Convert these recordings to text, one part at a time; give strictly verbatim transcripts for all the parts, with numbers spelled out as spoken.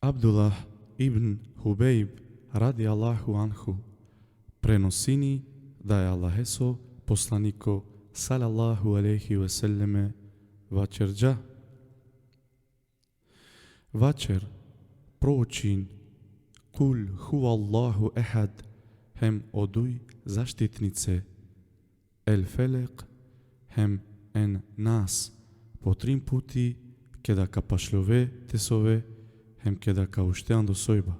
Abdullah ibn Hubejb, radijallahu anhu, prenosini da e Allaheso poslaniko, sallallahu alejhi ve selleme, vaćerđa: Vaćer, proučin Kul huvallahu ehad hem o duj zaštitnice, El Felek hem En Nas, po trin puti, keda ka pašljove te sove hem keda ka ušte ando sojba.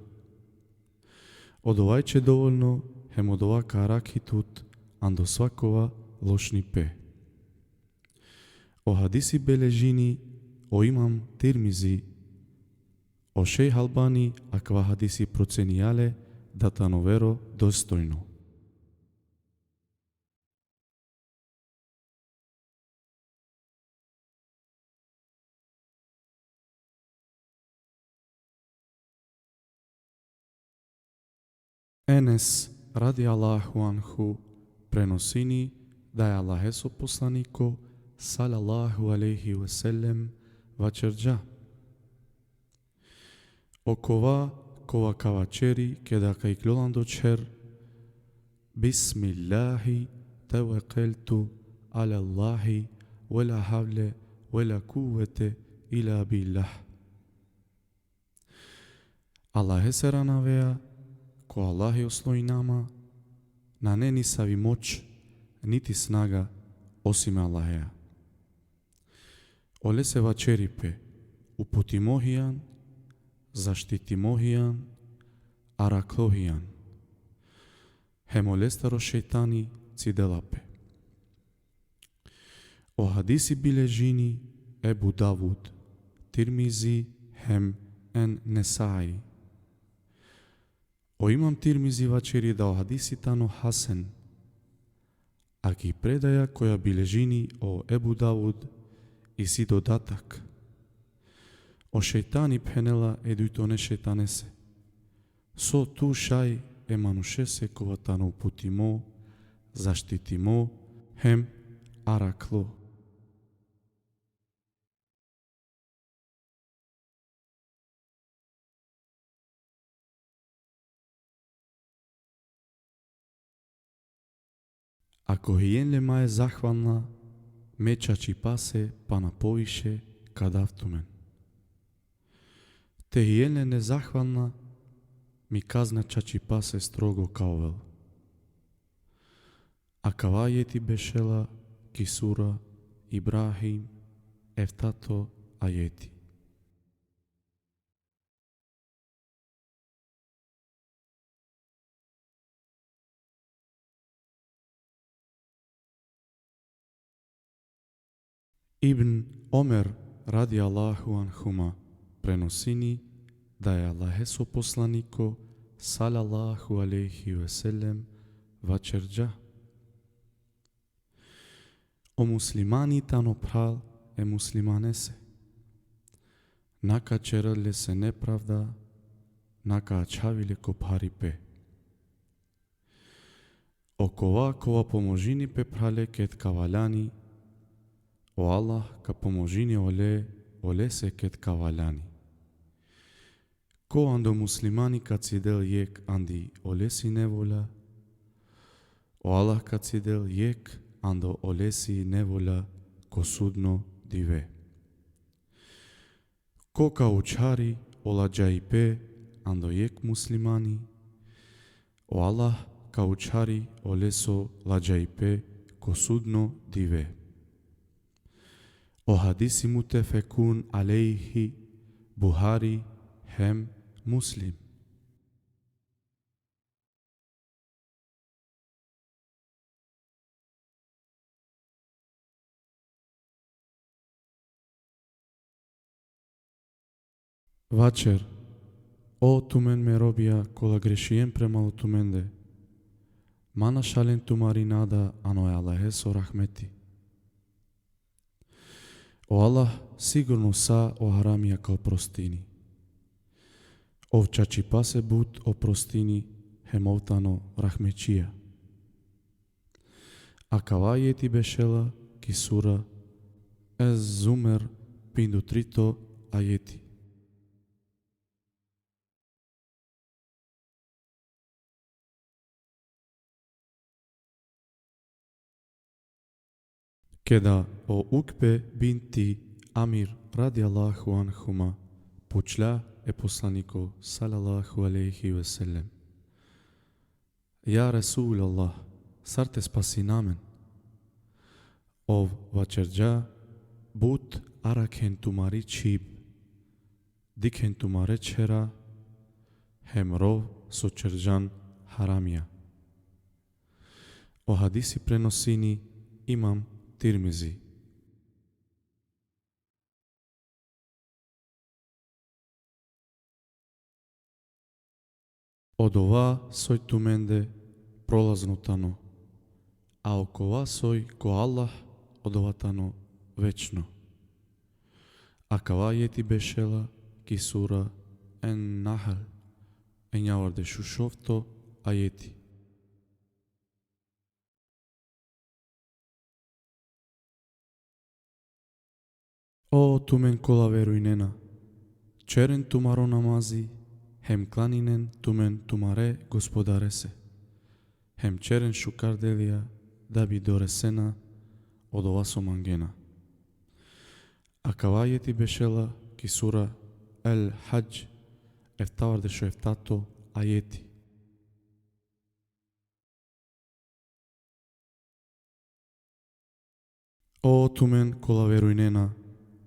Odova će dovoljno, hem odova ka arakhi tut ando svakova lošnipe. O hadisi beležini o imam Tirmizi. O šejh Albani akava hadisi procenija le da tano verodostojno. Enes, radijallahu anhu, prenosini da e Allaheso poslaniko, sallallahu alejhi ve sellem, vaćerđa: Okova kova ka vaćeri keda ka iklol ando čher: Bismillahi tevekkeltu alallahi, ve la havle ve la kuvvete illa billah. Allahesere anavea, ko Allahi oslonjinama, nane nisavi moć niti snaga osim e Allahea. Olese vaćeri pe: uputimo hijan, zaštitimo hijan, araklo hijan. Hem olestaro šejtani cidela pe. O hadisi biležini Ebu Davud, Tirmizi hem En Nesai. O imam Tirmizi vaćeri da o hadisi tano hasen. A ki predaja koja biležini o Ebu Davud isi dodatak: O šejtani phenela e dujtone šejtanese: So tu šaj e manušese kova tano uputimo, zaštitimo hem araklo? Ako hijen le maje zahvalna, me čačipase pana poviše ka dav tumen. Te hijen le nezahvalna, mi kazna čačipase strogo ka ovel. Akava ajeti bešela ki sura Ibrahim, eftato ajeti. Ibn Omer, radijallahu anhuma, prenosini da e Allaheso poslaniko, sallallahu alejhi ve sellem, vaćerđa: O muslimani tano phral e muslimanese. Na ka ćerel lese nepravda, na ka ačhavi le ko pharipe. Okova kova pomožini pe phrale ked ka valjani, o Allah ka pomožini ole, olese ked ka valjani. Ko ando muslimani ka cidel jekh andi olesi nevolja, o Allah ka cidel jekh ando olesi nevolja ko sudno dive. Ko ka učhari o ladžajpe ando jekh muslimani, o Allah ka učhari oleso ladžajpe ko sudno dive. O hadisi mutefekun alejhi, Buhari hem Muslim. Vaćer: O tumen me robija kola grešijen premalo tumende, ma našalen tumari nada ano e Allaheso rahmeti. O Allah sigurno sa o haramija ka oprostini. Ov čačipase but oprostini hem ov tano rahmećija. Akava ajeti bešela ki sura Ez-Zumer, pindutrito ajeti. Keda o Ukbe binti Amir radijallahu anhuma pučlja e poslaniko sallallahu alejhi ve sellem: Ja Resulallah, sar te spasina amen? Ov vaćerđa: But arakhen tumari čhib, dikhen tumare čhera, hem rov so ćerđan haramija. O hadisi prenosini imam Tirmizi. Odova soj tumende prolazno tano, a okova soj ko Allah, odova tano večno. Akava ajeti bešela ki sura En-Nahl, enjavardeš u šovto ajeti. O tumen kola verujnena, ćeren tumaro namazi, hem klaninen tumen tumare Gospodarese, hem ćeren šukar delija da bi doresena odova so mangena. Akava ajeti bešela ki sura El-Hadž, eftavardeš u eftato ajeti. O tumen kola verujnena,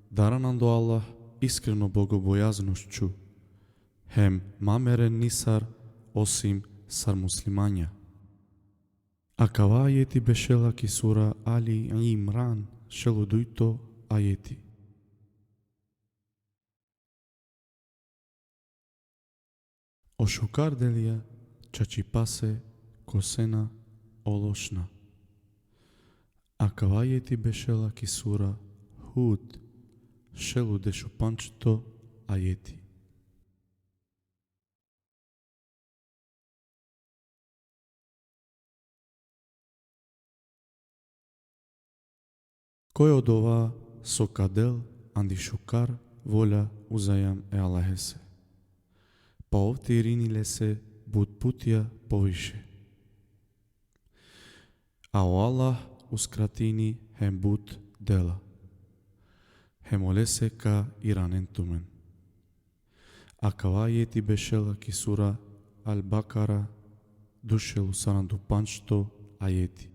daran ando Allah iskreno bogobojaznošću, hem ma meren nisar osim sar muslimanja. Akava ajeti bešela ki sura Ali Imran, šel u dujto ajeti. O šukar delija čačipase kosena o lošna. Akava ajeti bešela ki sura Hud, šel u dešupandžto ajeti. Koj odova so ka del andi šukar volja uzajam e Allahese, pa ov te irini lese but putja poviše. A o Allah uskratini hem but dela, hem olese ka iranen tumen. Akava ajeti bešela ki sura Al-Bakara, dušel u sarandupandžto ajeti.